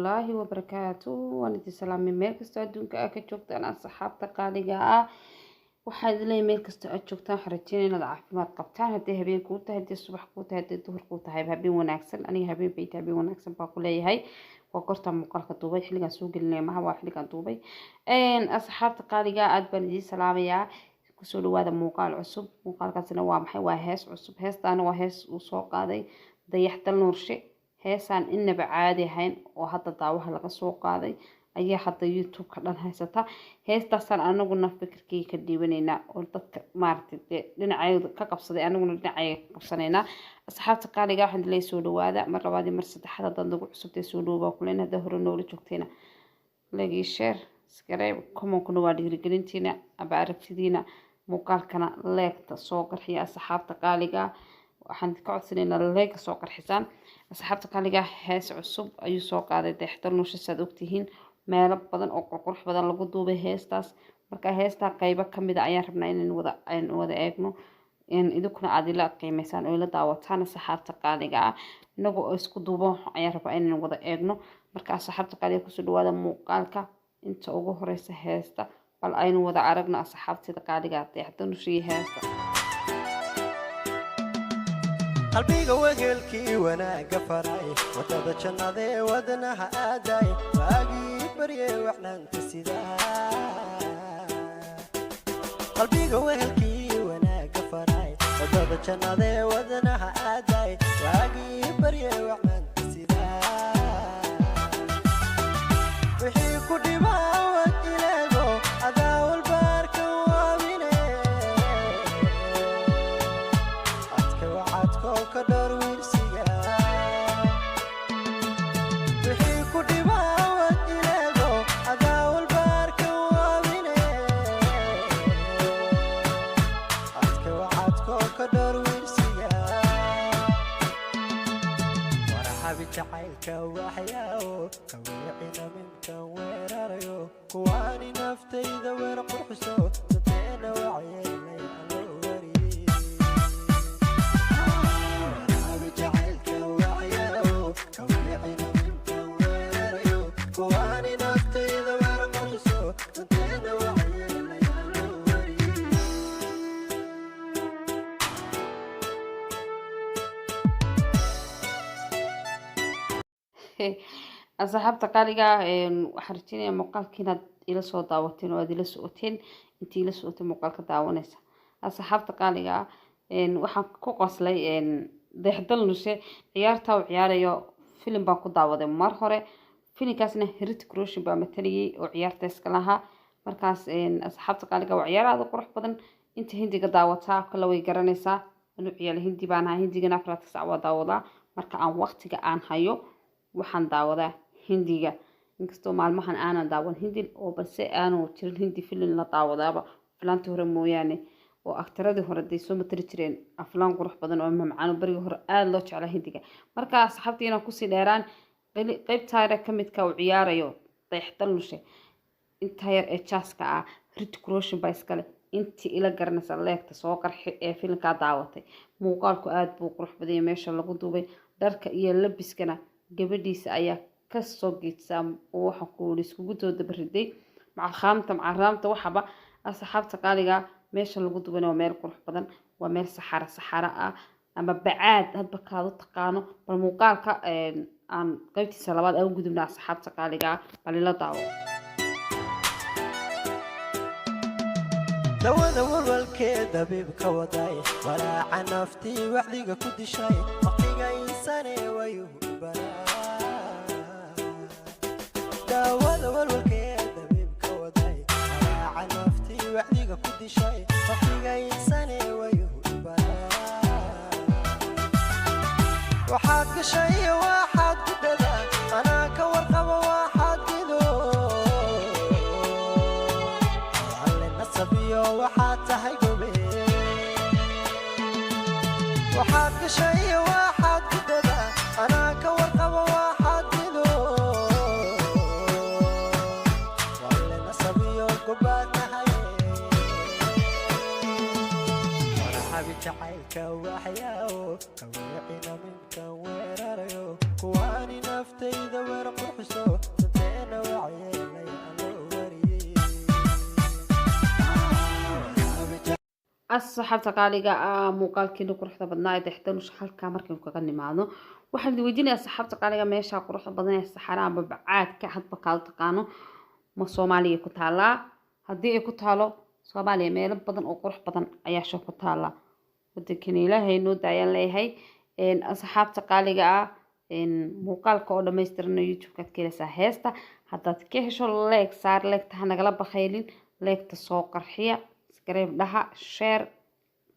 Waraxmatullaahi wabarakaatu. Waan idin salaamay meel kastoo adduunka aa ka joogtaan, asxaabta qaaliga ah. Waxaa idin leeyahay, meel kastoo aad joogtaan, waxaan rajeynaya inaad caafimaad qabtaan. Haddii habeen kuu tahay, haddii subax kuu tahay, haddii duhur kuu tahay, habeen wanaagsan. Aniga habeen bay tahay, habeen wanaagsan baa ku leeyahay. Waa goortaan muuqaalka duubay, xilligaan soo gelinaya maha, waa xilligaan duubay. Asxaabta qaaliga ah, aad baan idiin salaamayaa. Kusoo dhawaada muuqaal cusub. Muuqaalkaasina waa maxay? Waa hees cusub. Heestaana waa hees uu soo qaaday Dayaxdal Nuurshe. Heesaan inaba caadi ahayn oo hadda daawaha laga soo qaaday ayaa hadda YouTube-ka dhan haysata. Heestaasaan anaguna fikirkii ka dhiibanaynaa oo dadka maaragtay dee dhinacayda ka qabsaday, anaguna dhinacayga ka qabsanaynaa. Asxaabta qaaliga, waxaan leeyahay soo dhawaada mar labaad iyo mar saddexaad. Haddaad nagu cusubtay, soo dhawo baa kuleen. Haddaa hore noola joogtayna, like iyo share, subscribe, comment-kuna waa dhiirigelintiina aba aragtidiina. Muuqaalkana like-ta soo qarxiya. Asxaabta qaaliga, waxaan ka codsanaynaa like-ga soo qarxisaan. Asxaabta qaaliga, hees cusub ayuu soo qaaday Dayaxdal Nuurshe. Saad ogtihiin, meelo badan oo qurqurux badan lagu duubay heestaas. Marka heestaa qaybo kamid a ayaan rabnaa inaan wada aynu wada eegno, idinkuna aad ila qiimeysaan oo ila daawataan. Asxaabta qaaliga ah, inaga oo isku duubo ayaan rabaa inaan wada eegno. Marka asxaabta qaaliga, kusoo dhawaada muuqaalka. Inta ugu horeysa heesta bal aynu wada aragno, asxaabteeda qaaliga ah, Dayaxdal Nuurshe iyo heesta. Qalbiga wegelkii wanaagga faray, wadada jannadee wadnaha aaday, waagii barye wacnaanta sidaa. Qalbiga wehelkii wanaagga faray, wadada jannadee wadnaha aaday, waagii barye wacnaanta sidaa. Wixii ku dhibaa wad ileego, adaa walbaarka waabine. Adka wacadkoo ka dhowr wiirsiga. Wixii ku dhibaa wad ileego, adaa walbaarka waabine. Adka wacadkoo ka dhowr wiirsiga. Warxabi jacaylka waxyaawo kaweecina minkan weerarayo, kuwaani naftayda weer qurxiso, danteena waxyeelay allo wariyey. Warxabi jacaylka waxyaawo kaweecina minkan weerarayo, kuwaani naftayda weer qurxiso, danteena waxyeelay allo wariyey. Asxaabta qaaliga, waxaan rajeynayaa muuqaalka inaad ila soo daawateen oo aad ila socoteen. Intii ila socotay muuqaalka daawanaysa, asxaabta qaaliga ah, waxaan ku qoslay Dayaxdal Nuurshe ciyaarta uu ciyaarayo. Filim baan ku daawaday mar hore. Filimkaasna Hrithik Roshan baa matalayay oo ciyaarta iska lahaa. Markaas asxaabta qaaliga, waa ciyaar aad u qurux badan. Inta Hindiga daawataa kale way garanaysaa. Anuu ciyaal Hindi baan ahaa, Hindigana 4 saac waa daawadaa. Marka aan waqtiga aan hayo waxaan daawadaa Hindiga, inkastoo maalmahan aanan daawan Hindi oo balse aanu jirin Hindi filin la daawadaaba aflaantii hore mooyaane, oo aktaradii hore day soo matali jireen aflaan qurux badan oo mamacano. Barigii hore aada loo jeclaa Hindiga. Marka asxaabtii, inaan kusii dheeraan, qeybta yare ka midka uu ciyaarayo Dayaxdal Nuurshe, inta yar ee jaaska ah, Hrithik Roshan baa iskale. Intii ila garanaysa, like-ta soo qarxi ee filimkaa daawatay. Muuqaalku aada buu qurux badanya. Meesha lagu duubay, dharka iyo labiskana gabadhiisa ayaa kasoo geedsaa oo waxa ku iskugu soo dabariday macalkhaamta macaraamta waxaba. Asxaabta qaaliga, meesha lagu duubana waa meel qurux badan, waa meel saxara saxara ah ama bacaad, hadba kaad u taqaano. Bal muuqaalka aan qaybtiisa labaad aan u gudubna. Asxaabta qaaliga ah, bal ila daawo. Dawada walwalkee dabiibka waday, walaaca naftii wacdiga ku dishay, waqtiga insane wayuhu baraa. Daawada walwalkee dabiibka waday, walaaca naftii wacdiga ku dishay, waqtiga insane wayuhu baraa. Waxaad gashay iyo waxaad gudada, anaa ka warqaba waxaad gido. Alle nasabiyo waxaad tahay gobe. Waxaad gashay iyo waxaad gudada, anaa ka warqaba waxaad gido. Alle nasabiyo gobaad tahay. Warxabi jacaylka waxyaawo kaweecina minkan weerarayo, kuwaani Naftayda weer qurxiso, danteena wacyeelay aloo wariyey. Asxaabta qaaliga ah, muuqaalkiina quruxda badnaa ee Dayax Dalnuurshe halkaa markaynu kaga nimaadno, waxaan idin weydiinayaa, asxaabta qaaliga, meesha quruxda badan ee saxara amba bacaadka hadba kaad u taqaano ma Soomaaliya ku taalaa? Haddii ay ku taalo Soomaaliya, meelo badan oo qurux badan ayaa sho ku taala. Wadankana Ilaahay noo daayaan leeyahay. Asxaabta qaaliga ah, muuqaalka oo dhammaystiran YouTube-kaad ka helaysaa. Heesta haddaad ka hesho, like saar, like-ta ha nagala bakhaylin, like-ta soo qarxiya, subscribe dhaha, share,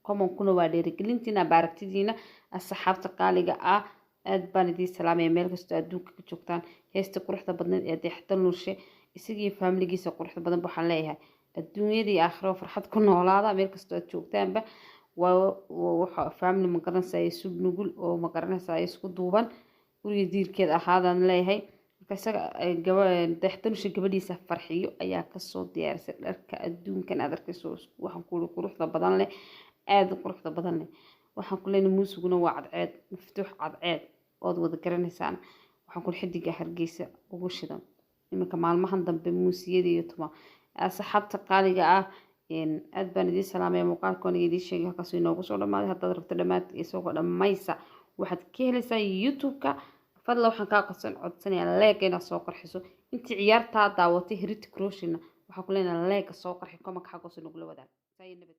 comment-kuna waa dhiirigelintiina aba aragtidiina. Asxaabta qaaliga ah, aad baan idiin salaamaya meel kastoo adduunka ka joogtaan. Heesta quruxda badneed ee Dayax Dalnuurshe isagii faamiligiisa quruxda badan waxaan leeyahay adduunyadii aakhiro farxad ku noolaada meel kastoo aad joogtaanba. Waa waxa family, ma garanaysaa, isu nugul oo, ma garanaysaa, isku duuban, guriga diirkeed ahaadaan leeyahay. Marka isaga Dayax Dalnuurshe gabadhiisa Farxiyo ayaa kasoo diyaarisay dharka adduunkan aad arkayso. Waxaan ku uri quruxda badan leh, aada u quruxda badan leh. Waxaan ku leenahay muusiguna waa Cadceed, Maftuux Cadceed ood wada garanaysaan. Waxaan ku xidiga Hargeysa ugu shidan iminka maalmahan dambe muusiyada iyo tuma. Asxaabta qaaliga ah, aad baan idiin salaamaya. Muuqaalka aniga idiin sheegay halkaas inoogu soo dhamaaday. Haddaad rabto dhammaad isagoo dhammaysa, waxaad ka helaysaa YouTube-ka. Fadla waxaan kaa codsanayaa like inaad soo qarxiso. Intii ciyaartaa daawatay Hrithik Roshan-na waxaan ku leenahay like soo qarxi, comment xagga hoose nagula wadaag. Saa iyo nabad.